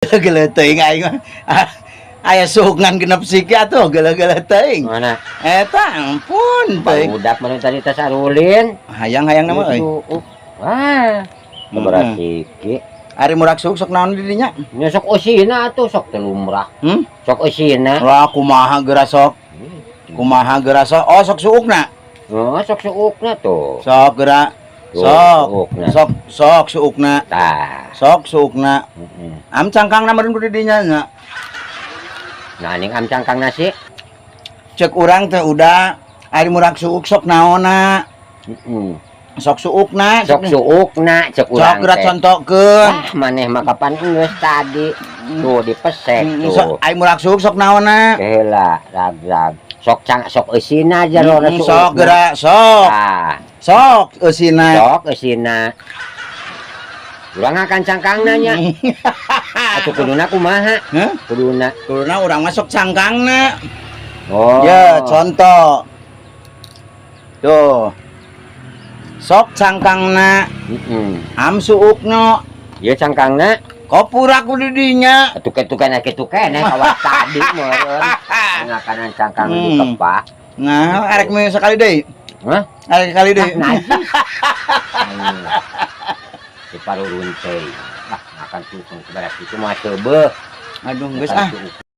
Geuleuh-geuleuh teuing aing mah. Ah, aya suuk ngan 6 siki atuh geuleuh-geuleuh teuing. Mana? Eta ampun teuing. Barudak mana tadi tas arulin. Hayang-hayang nama euy. Suuk. Wah. Sabaraha siki. Ari murak suuk sok naon di dinya? Nya sok eusina atuh, sok teu lumrah. Hmm? Sok eusina. Lah, kumaha geura sok? Kumaha geura sok? Oh, sok suukna. Oh, sok suukna tuh. Sok geura. Tuh, Sok. suukna. Sok sok suukna. Tah. Sok suukna. Heeh. Am cangkangna meureun ku di dinya nya. Nah, ning am cangkang nasi. Cek urang teh udah, ari murak suuk sok naonna? Heeh. Sok suukna. Sok suukna cek Sok urang geura teh. Contohkeun. Ah, maneh mah kapan geus tadi. Tuh dipesek tuh. Sok ari murak suuk sok naonna? Heula, rag-rag. Sok cang sok eusina jarona Sok geura sok. Ah, Sok eusina. Sok eusina. Urang akan cangkangna nya. Atuh kuduna kumaha? Hah? Kuduna. Kuduna urang mah sok cangkangna. Oh. Ya, contoh. Tuh. Sok cangkangna, am suukna. Ieu cangkangna. Kopura ku di dinya. Atuh kitu keneh, kitu keneh kawas tadi meureun. Ngakanan cangkang dikepak. Nah, arek mah sekali deui. Hah? Arek sekali deui. Ah, najis. Di parurun teh. Ah, makan suuk beres itu mah seubeuh. Aduh, geus ah. Makan suuk.